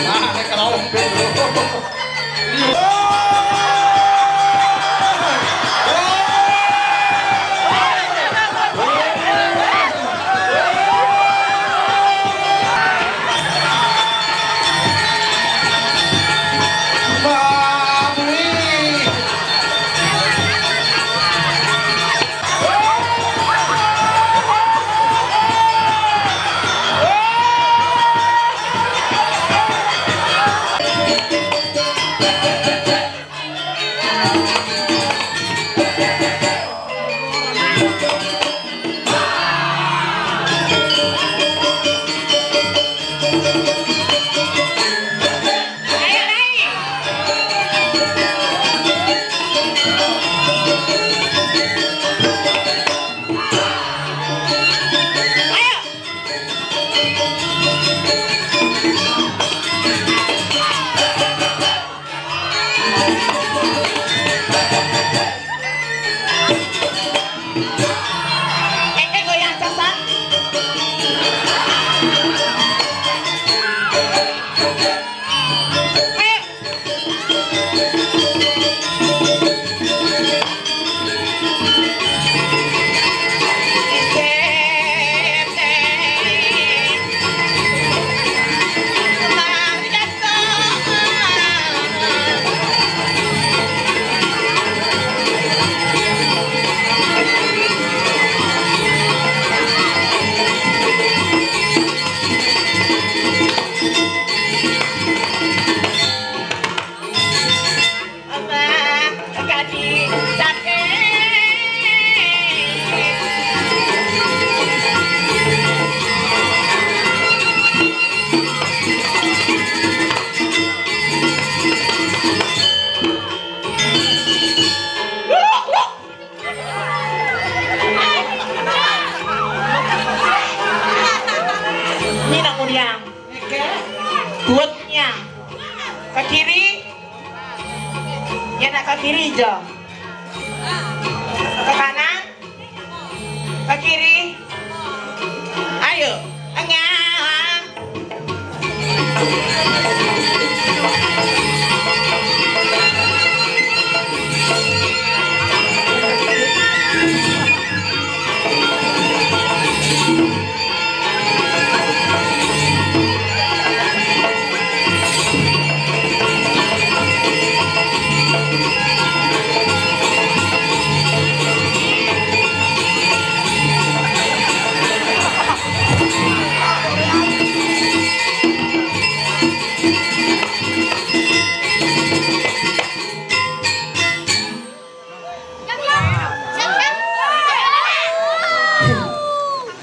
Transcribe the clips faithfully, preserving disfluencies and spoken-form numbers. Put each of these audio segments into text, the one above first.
Nah, nek karo. Ini nak mulia. Buatnya. Ke kiri. Ya, nak ke kiri aja. Ke kanan. Ke kiri. Ayo. Enggak.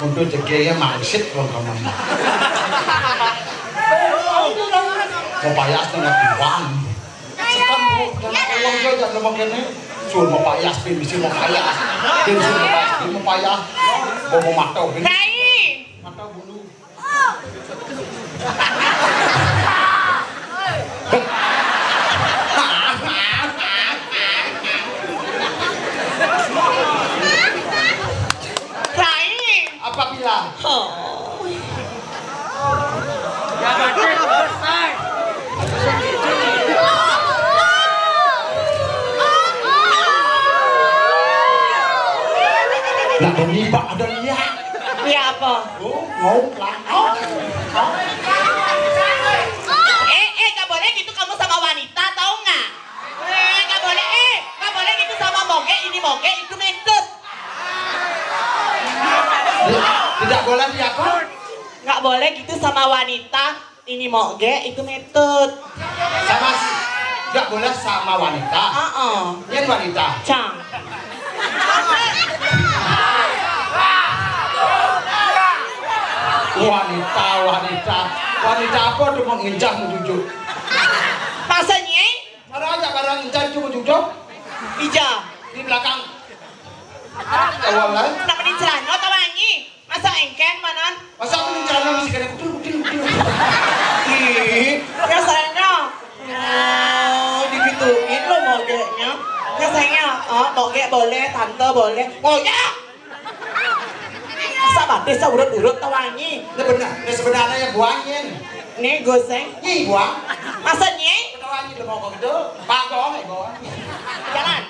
Untuk cekek ya mangsit wong kamu. Mau payas nang diwan. Sekarang bu, jangan uang dia jangan mau kene. Suruh mau payas, pin mesti mau payas. Pin suruh mau payas, pin mau payas. Mau mau matau, pin. Rai. Matau bulu. Rai. Apabila. Oh. Nah, demi Pak ada lihat. Iya apa? Oh, mau lah. Oh. Eh, eh, gak boleh gitu kamu sama wanita, tahu nggak? Eh, nggak boleh, eh, nggak boleh gitu sama moge, ini moge, itu metut. Tidak boleh diapa? Nggak boleh gitu sama wanita, ini moge, itu metut. Sama si-, nggak boleh sama wanita. Heeh. Yang wanita. Cang. Wanita, wanita. Wanita apa tuh mau nginjak, mau cucuk? Maksudnya? Mana aja barang nginjak, cucuk, cucuk? Ija. Di belakang. Awal lah. Nak mending celana atau wangi? Masa engken manan? Masa aku nginjak mesti kena kutil, kutil, kutil. Ih. Rasanya. Oke, boleh, tante, boleh. Oh ya. Masa batis urut-urut tau wangi. Ini benar, ini sebenarnya yang buangin. Nih goseng. Nih buang. Masa nyai? Kita wangi udah mau gitu. Pagong ya, buang. Jalan.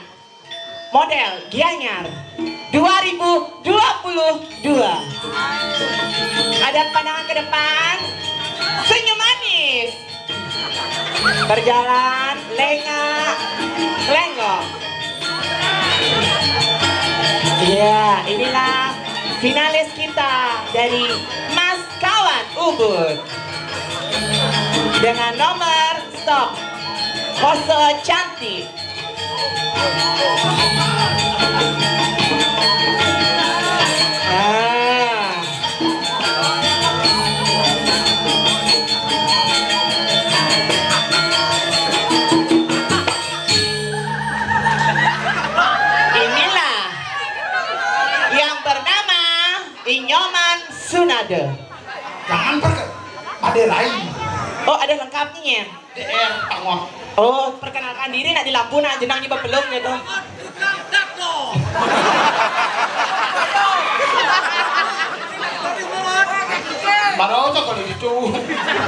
Model Gianyar dua ribu dua puluh dua. Ada pandangan ke depan. Senyum manis. Berjalan, lenga, lenggok. Iya, inilah finalis kita dari Mas Kawan Ubud. Dengan nomor stop. Pose cantik. Ah. Inilah yang bernama Inyoman Sunade. Jangan perke-, ada lain. Oh, ada lengkapnya. D R Tangwang. Oh, perkenalkan diri nak di lampu nak jenang nyebat pelung gitu. Baru aja kalau gitu.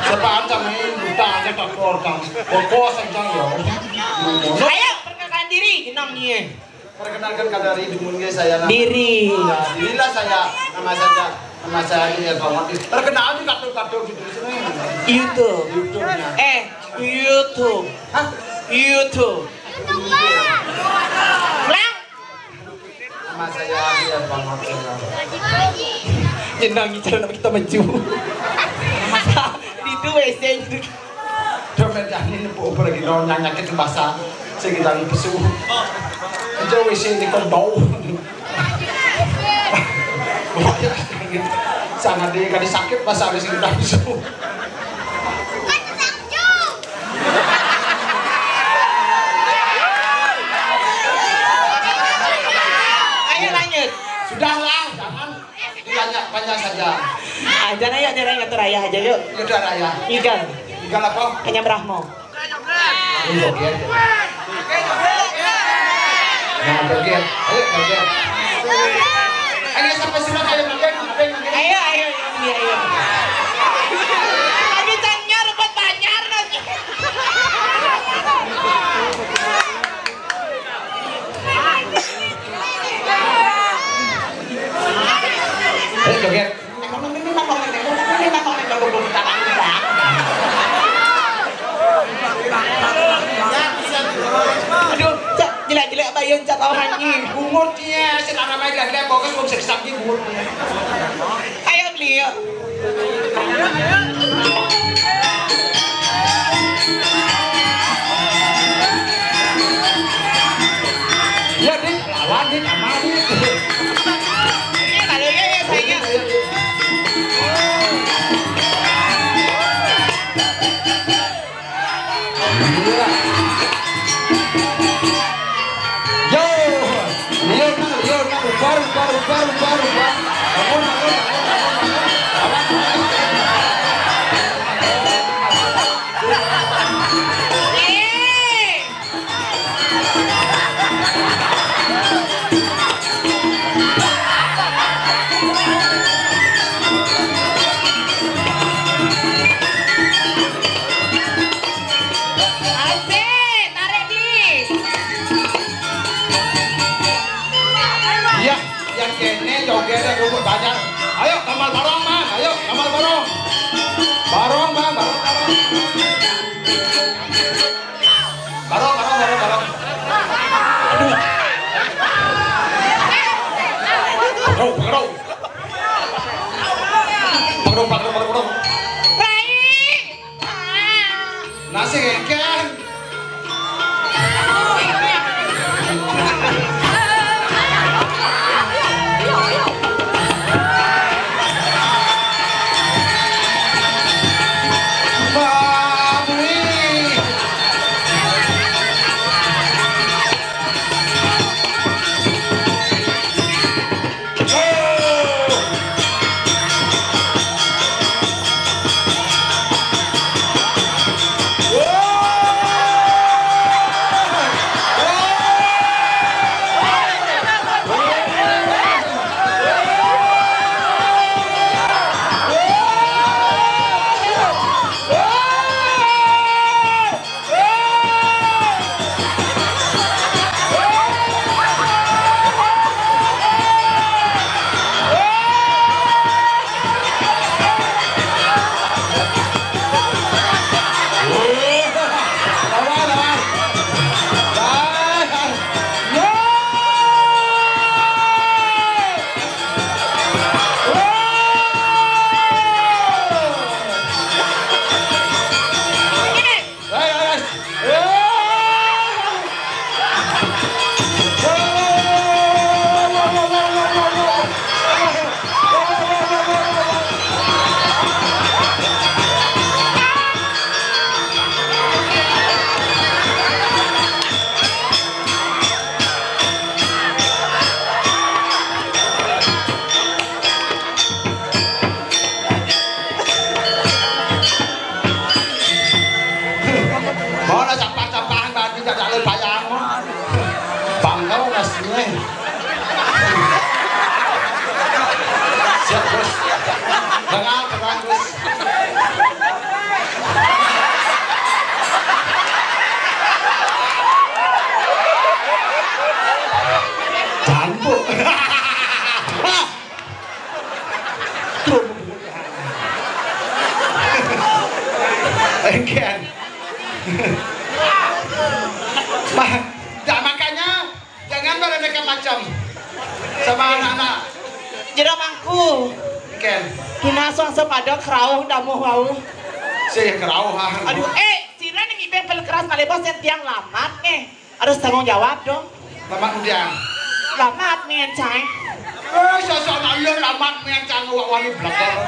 Siapa aja main buta aja tak keluar kan. Bokos aja ya. Ayo perkenalkan diri jenang nih. Perkenalkan kada diri dulu, guys, saya nama. Diri. Ya, dirilah saya. Nama saya, nama saya ini ya, Bang Wadis. Perkenal di kartu-kartu gitu sini. YouTube. YouTube-nya. Eh, YouTube. Hah? YouTube. Ulang. Nama saya ini ya, Bang Wadis. Jenang bicara nama kita maju. Di itu W C. Dompet jani nepuk opo lagi no nyanyake bahasa sing kita pesu. Itu W C ini kok bau. Sangat dia kali sakit pas habis kita pesu. Ayo lanjut. Sudahlah, jangan. Tanya, tanya saja. Ah, jangan, ayo, jangan ngatur ayah aja, yuk. Ngatur ayah. Igal. Igal apa? Hanya Brahmo. Ini joget. Nah, joget. Ayo, joget. Ayo, sampai sini, ayo, joget, joget, joget. Ayo, ayo, iya, iya. Aduh, tanya rumput banjar nanti. Ayo, joget. Aduh, cak, jelek-jelek bayun, cak, rohani. Bungut dia, sing anak main jelek-jelek, pokoknya belum seksa, bungut dia. Ayo, beli, yuk. Ya, Dit, lawan, Dit, aman, Dit. Kalau iya, ya, saya. Iya. Yo, yo, Kak, yo, Kak, ubar, ubar, ubar, ubar, ubar. Bangun, bangun, bangun, bangun, bangun. Awas, awas. Asik, tarik, Bli. Iya, yang kene jogetnya rumput banyak. Ayo, tambal barong, Bang. Ayo, tambal barong. Barong, Bang, barong, barong. Barong, barong, barong, barong. Aduh. Aduh, aduh. Padung, padung, padung, padung. Rai. Nasi engkén. Bah, ya, makanya jangan berandai macam sama anak-anak. Jero mangku. Ken. Dina suang sepada kerauh damuh wau. Sih kerauh, ah. Aduh, eh, sira ning ibeng pel keras malebos yang tiang lamat nih. Harus tanggung jawab dong. Lamat udiang. Lamat nih, Cai. Eh, sosok anak iya lamat nih, Cai, ngawak wani blekor.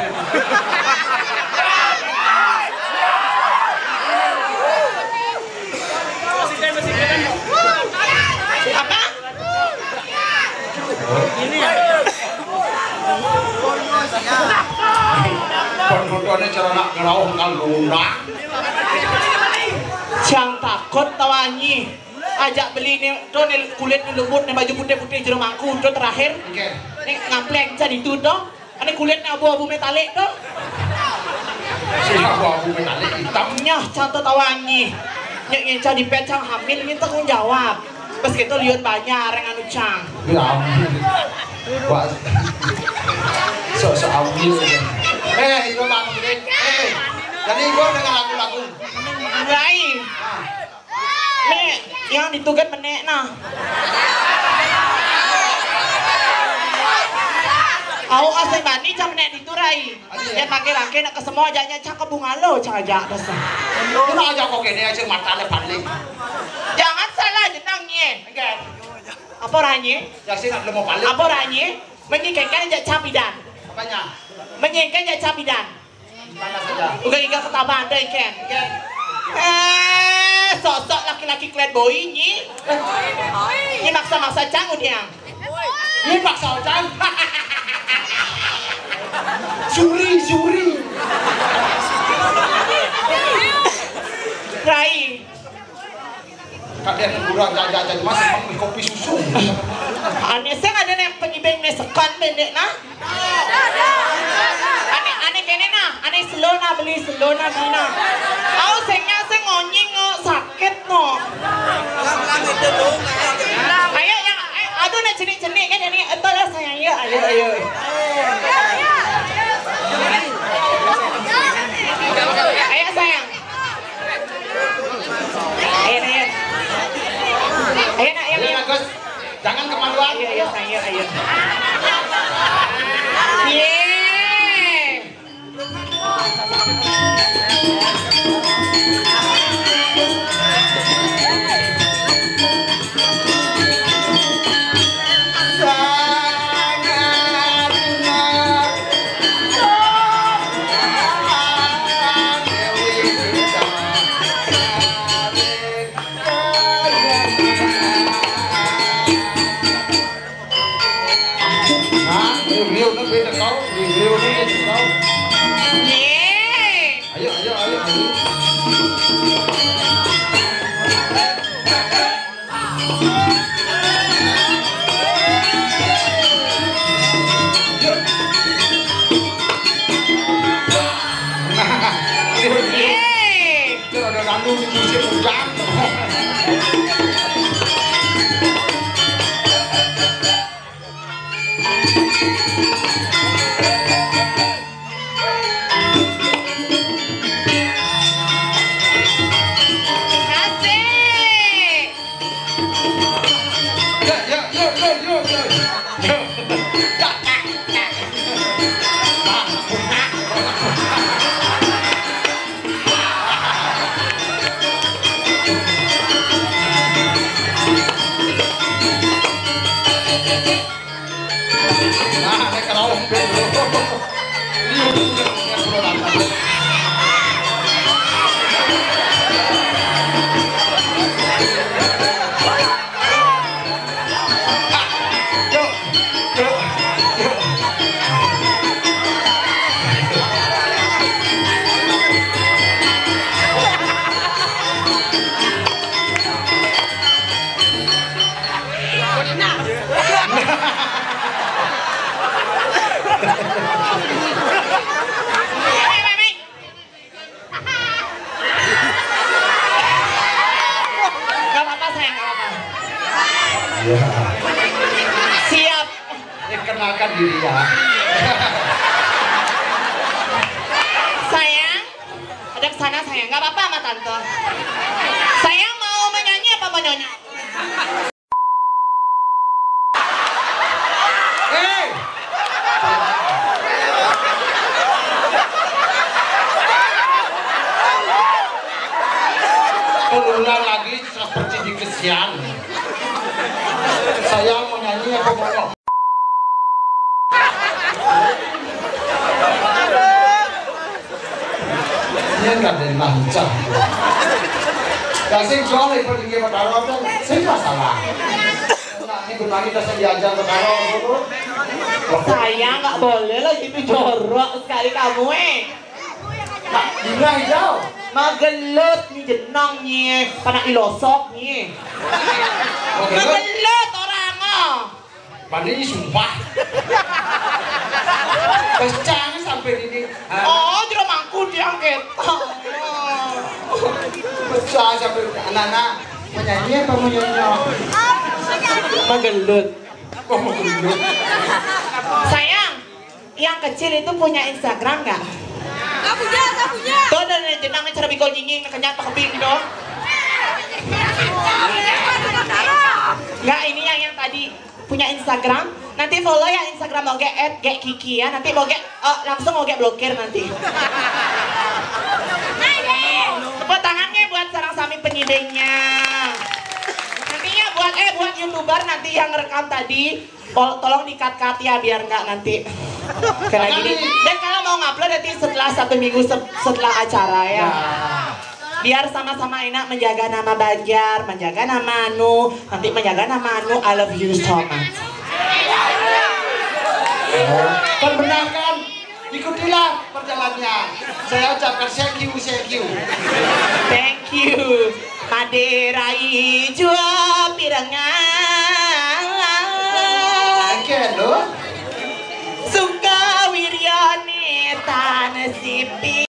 Apa? Penontonnya cara nak ngerauh kan luna. Jang takut tawanyi. Ajak beli nih, tuh nih kulit nih lembut nih, baju putih-putih, jero mangku tuh terakhir. Oke. Nih ngampleng jadi itu tuh. Ane kulitnya abu-abu metalik tuh. Sing abu-abu metalik hitam. Nyah, contoh tawangi. Nyek ngencah di pecang hamil, ini tanggung jawab. Pas gitu liun banyak yang anu cang. Ya ampun. Wah. Sok-sok hamil. Eh, itu Bang Dik. Eh, jadi gua dengan lagu-lagu. Mulai. Nah. Nek, yang ditugat menek nah. Au asai bani cak menek ditu rai. Dia pakai laki nak kesemua ajaknya cak ke bunga lo cak ajak dasar. Kena aja kok kene aja mata le paling. Jangan salah jenang nye. Enggak. Apa ranye? Ya sih nak belum mau paling. Apa ranye? Menyingkirkan ajak capidan. Apanya? Menyingkirkan ajak capidan. Uga iga ketaban deh, Ken. Eh, sosok laki-laki klet boy nyi. Nyi maksa-maksa cang udiang. Nyi maksa cang. Suri, suri. Rai. Kadang kurang jajan mas, emang kopi susu. Ane sing ada nang pengibeng ne sekan pendek nah. Ane, ane kene nah, ane selo nah, beli selo nah, beli nah. Au sing nya sing ngonying ngo sakit no. Ayo yang, eh, aduh nak cenik-cenik kan ini, entar lah sayang ya, ayo, ayo. Ayo sayang. Ayo, ayo. Ayo, nak, ayo, ayo. Jangan kemaluan. Ayo, ayo, sayang, ayo. Ye. Nah, review na beda kau, review na beda kau. Ye. Ayo, ayo, ayo, ayo. Nah, review. Ye. Itu ada dangdut di musim hujan. Asik. Ya, ya, ya, ya, ya, ya. Ya. Ya, ya, ya. Nah, nek karo ompé, Bro. Iya, bener, bener, Bro, rata. Yuk, yuk, yuk. Gak apa-apa, sayang, gak apa-apa. Iya. Siap. Eh, kenalkan diri ya. Sayang, ada ke sana, sayang. Gak apa-apa sama tante. Berulang lagi seperti di kesian. Saya mau nyanyi apa mau? Ini enggak ada yang lancar. Ya, sing jual itu di Kota Rotan, sing masalah. Nah, ini benangnya udah saya diajar Kota Rotan. Saya nggak boleh lah gitu, jorok sekali kamu, eh. Nah, bunga hijau. Magelut ni jenong ni, panak ilosok ni. Magelut. Magelut orang ah. Mana ini sumpah. Pecah sampai ini. Ah, Oh, jero mangku diangkat. pecah sampai anak-anak menyanyi apa menyonyo? Magelut. Oh, magelut. Sayang, yang kecil itu punya Instagram nggak? Gak punya, gak punya. Tuh ada jenongnya cara bikol nyinging kenyat keping gitu. Nggak, ini yang yang tadi punya Instagram. Nanti follow ya Instagram Oge at G Kiki ya. Nanti Oge eh, langsung Oge blokir nanti. Tepuk tangannya buat sarang sami penyidingnya. Nantinya buat eh buat youtuber nanti yang rekam tadi, tol- tolong di-cut-cut ya biar nggak nanti. Kayak gini. Dan kalau mau ngupload nanti setelah satu minggu se- setelah acara ya. Biar sama-sama enak menjaga nama Banjar, menjaga nama Anu, nanti menjaga nama Anu. I love you so much. Kan benar kan? Ikutilah perjalanannya. Saya ucapkan thank you, thank you. Thank you. Madera ijo pirengan. Oke, lo. Suka wiryane tanesipi.